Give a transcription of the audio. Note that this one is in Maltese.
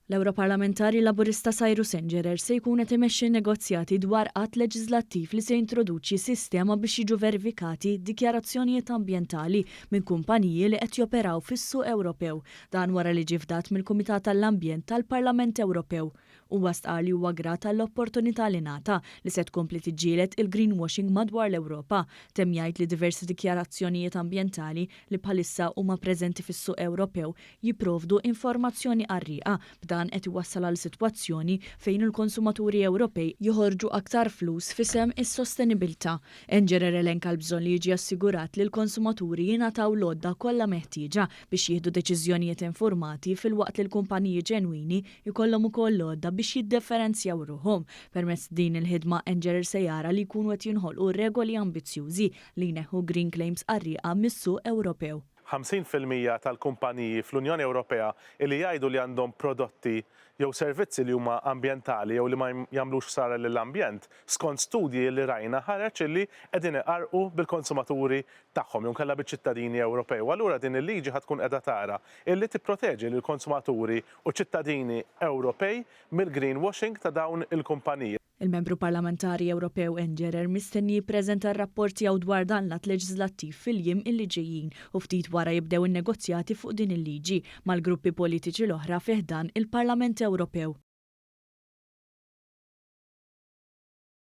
L-Ewroparlamentari Laburista Cyrus Engerer se jkun qed imexxi negozjati dwar att leġislattiv li se jintroduċi sistema biex jiġu verifikati dikjarazzjonijiet ambjentali minn kumpaniji li qed joperaw fis-suq Ewropew. Dan wara li ġie fdat mill-Kumitat tal-Ambjent tal-Parlament Ewropew. Huwa stqarr li huwa grat għall-opportunità li ngħata li se tkompli tiġġieled il-greenwashing madwar l-Ewropa. Temm jgħid li diversi dikjarazzjonijiet ambjentali li bħalissa huma preżenti fis-suq Ewropew jipprovdu informazzjoni qarrieqa, b'dan qed iwassal għal sitwazzjoni fejn il-konsumaturi Ewropej joħorġu aktar flus f'isem is-sostenibilità. Engerer elenka l-bżonn li jiġi assigurat li l-konsumaturi jingħataw l-għodda kollha meħtieġa biex jieħdu deċiżjonijiet informati filwaqt li l-kumpaniji ġenwini jkollhom ukoll l-għodda biex jiddifferenzjaw ruħhom. Permezz din il-ħidma, Engerer se jara li jkunu qed jinħolqu regoli ambizzjużi li jneħħu green claims qarrieqa mis-suq Ewropew. 50% tal-kumpaniji fl-Unjoni Ewropea li jgħidu li għandhom prodotti jew servizzi li huma ambjentali jew li ma jagħmlux ħsara lill-ambjent, skont studji li rajna ħareġ illi qegħdin iqarrqu bil-konsumaturi tagħhom jew inkella biċ-ċittadini Ewropej. U allura din il-liġi ħa tkun qiegħda tara illi tipproteġi lill-konsumaturi u ċittadini Ewropej mill-greenwashing ta' dawn il-kumpaniji. Il-Membru Parlamentari Ewropew Engerer mistenni jippreżenta r-rapport tiegħu dwar dan l-att leġislattiv fil-jiem illi ġejjin u ftit wara jibdew in-negozjati fuq din il-liġi mal-gruppi politiċi l-oħra fi ħdan il-Parlament Ewropew.